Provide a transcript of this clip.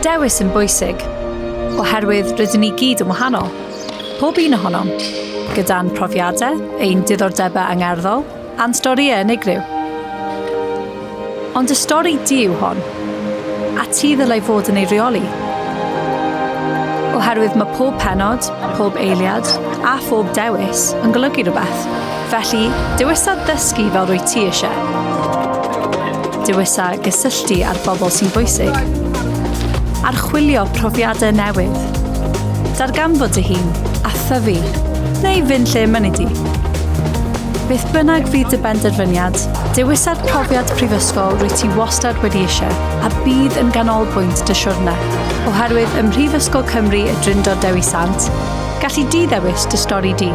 dewis yn bwysig, oherwydd rydyn ni gyd yn wahanol, pob un ohonom, gyda'n profiadau, ein diddordebau angerddol, a'n storïau unigryw. Ond y stori di yw hon, a ti ddylai fod yn ei reoli. Oherwydd mae pob pennod, pob eiliad, a phob dewis yn golygu rhywbeth. Felly, dewisa ddysgu fel rwyt ti eisiau. Dewisa gysylltu â'r bobl sy'n bwysig. Archwilio profiadau newydd. Darganfod dy hun, a thyfu, neu fynd lle mynnu di. Beth bynnag fydd dy benderfyniad, dewisa'r profiad prifysgol rwyt ti wastad wedi eisiau, a bydd yn ganolbwynt dy siwrne. Oherwydd ym Mhrifysgol Cymru y Drindod Dewi Sant, galli di ddewis dy stori di.